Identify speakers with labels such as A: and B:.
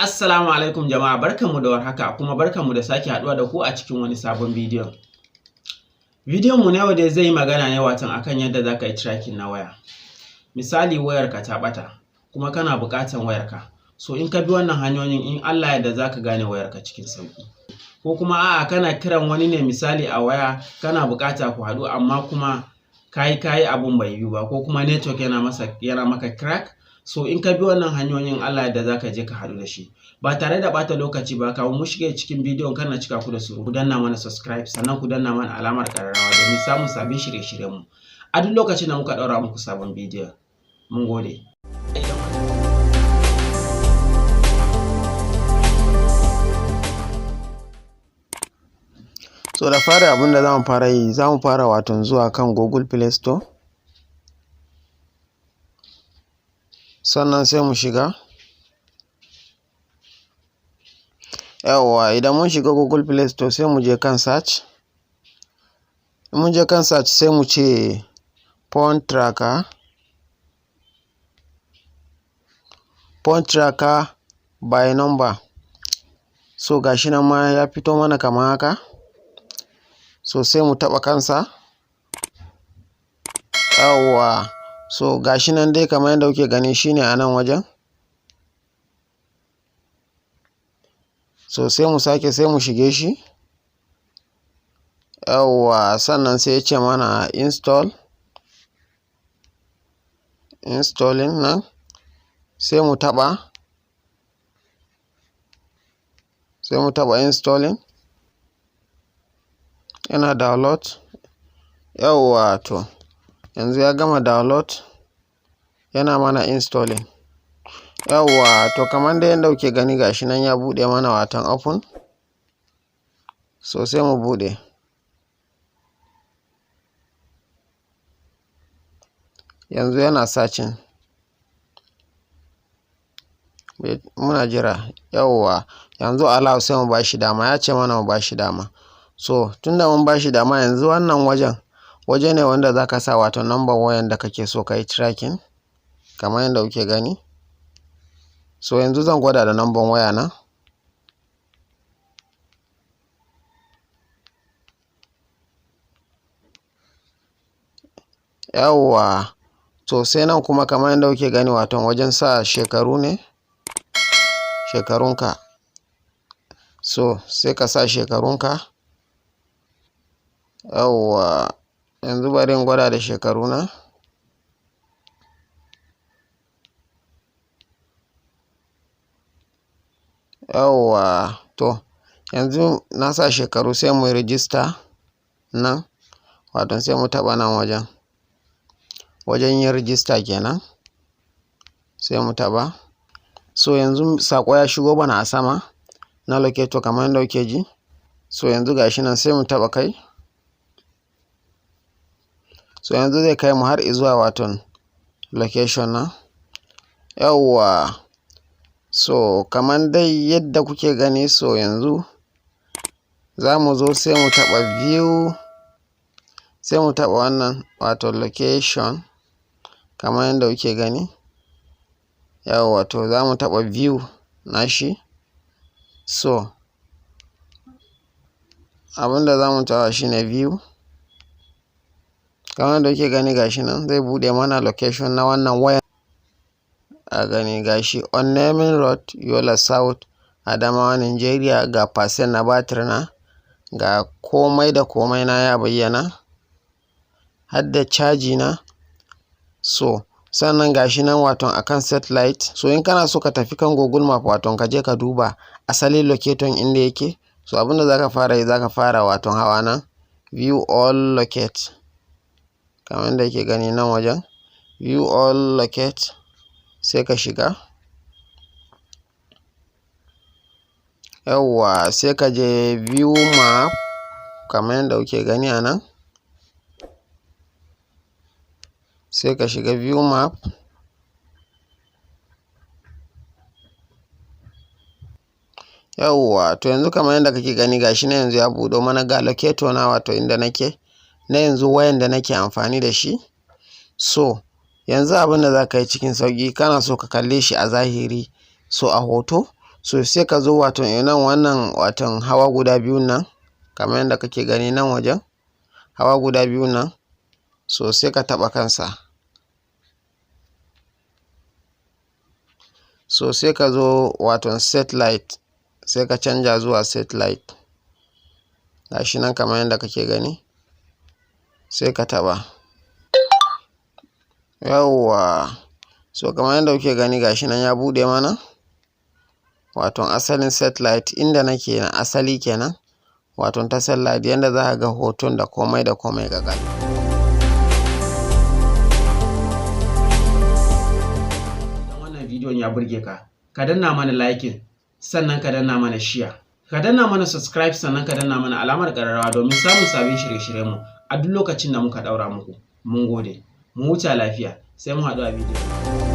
A: Assalamu alaikum jama'a, barkanmu da warhaka, kuma barkanmu da sake haɗuwa da ku a cikin wani sabon bidiyon. Bidiyon mu na yau dai zai yi magana ne watan akan yadda za ka yi tracking na waya. Misali, wayarka ta ɓata kuma kana buƙatan wayarka. So in ka bi wannan hanyoyin, in Allah ya yarda za ka gane wayarka cikin sauƙi. Ko kuma a'a, kana kiran wani ne misali a waya, kana buƙata ku haɗu, amma kuma kayi kayi abun bai yiwu ba, ko kuma network yana masa yana maka crack. So in ka bi wannan hanyoyin, Allah yadda za ka je ka haɗu da shi. Ba tare da ɓata lokaci ba, kafin mu shiga cikin bidiyon, kana cika ku da su, ku danna mana subscribe, sannan ku danna mana alamar ƙararrawa domin samun sabbin shirye-shiryenmu a duk lokacin da muka ɗaura muku sabon bidiyon. Mun gode.
B: So da fari, abin da za mu fara yi, za mu fara waton zuwa kan Google Play Store, sannan sai mu shiga. Yawwa, idan mun shiga Google Play Store, sai mu je kan search. In mun je kan search, sai mu ce phone tracker, phone tracker by number. So gashi nan ma ya fito mana kamar haka. So sai mu taɓa kansa. Yawwa, so gashi nan dai kamar yadda kuke gani, shine a nan wajen. So sai mu sake, sai mu shige shi. Yawwa, sannan sai ya ce mana install, installing nan, sai mu taɓa, sai mu taɓa installing. Yana download. Yawwa, to yanzu ya gama download, yana mana installing. Yawwa, to kamar dai yadda kuke gani, gashi nan ya buɗe mana, watan open. So sai mu buɗe. Yanzu yana searching, muna jira. Yawwa, yanzu allow, sai mu bashi dama. Ya ce mana mu bashi dama. So tunda mun bashi dama, yanzu wannan wajen waje ne wanda zaka sa wato number wayan da kake so ka yi tracking, kamar yadda kuke gani. So yanzu zan gwada da number waya na. Yawwa, to sai nan kuma, kamar yadda kuke gani, wato wajen sa shekaru ne, shekarunka. So sai ka sa shekarunka. Yawwa, yanzu bari in gwada da shekaruna. Yawwa, to yanzu na sa shekaru, sai mu yi register nan, wato sai mu taɓa nan wajen, wajen yin register kenan, sai mu taɓa. So yanzu saƙo ya shigo mana a sama na locator, kamar yadda kuke ji. So yanzu gashi nan, sai mu taɓa kai. So yanzu zai kai mu har izuwa waton location nan. Yawwa, so kamar dai yadda kuke gani, so yanzu za mu zo, sai mu taɓa view, sai mu taɓa wannan wato location, kamar yadda kuke gani. Yawwa, to za mu taɓa view nashi. So abinda za mu taɓa shine view, kamar yadda kuke gani. Gashi nan zai buɗe mana location na wannan wayan. A gani, gashi on Naming Road, Yola South, Adamawa, Nigeria. Ga percent na batir na, ga komai da komai na ya bayyana, har da caji na. So sannan gashi nan waton akan satellite. So in kana so ka tafi kan Google Map, waton ka je ka duba asalin locator inda yake, so abinda zaka fara yi, zaka fara waton hawa nan view all locate, kamar yadda yake gani nan wajen view all locate, sai ka shiga. Yawwa, sai ka je view map, kamar yadda kuke gani a nan, sai ka shiga view map. Yawwa, to yanzu kamar yadda kake gani, gashi na yanzu ya buɗo mana, ga locator na, wato inda nake na yanzu, wayan da nake amfani da shi. So yanzu abin da za ka yi cikin sauƙi, kana so ka kalle shi a zahiri, so a hoto. So sai ka zo wato nan, wannan waton hawa guda biyun nan, kamar yadda kake gani nan wajen hawa guda biyun nan. So sai ka taɓa kansa. So sai ka zo waton satellite, sai ka canja zuwa satellite. Gashi nan kamar yadda kake gani, sai ka taɓa. Yawwa, so kamar yadda kuke gani, gashi nan ya buɗe mana waton asalin satellite inda nake na asali kenan, waton ta satellite, yanda za ka ga hoton da komai da komai ƙaƙal.
A: Idan wannan bidiyon ya burge ka, ka danna mana liking, sannan ka danna mana share. Ka danna mana subscribe, sannan ka danna mana alamar ƙararrawa domin samun sabbin shirye-shiryenmu a duk lokacin da muka ɗaura muku. Mun gode. Mu huta lafiya. Sai mu haɗu a bidiyo.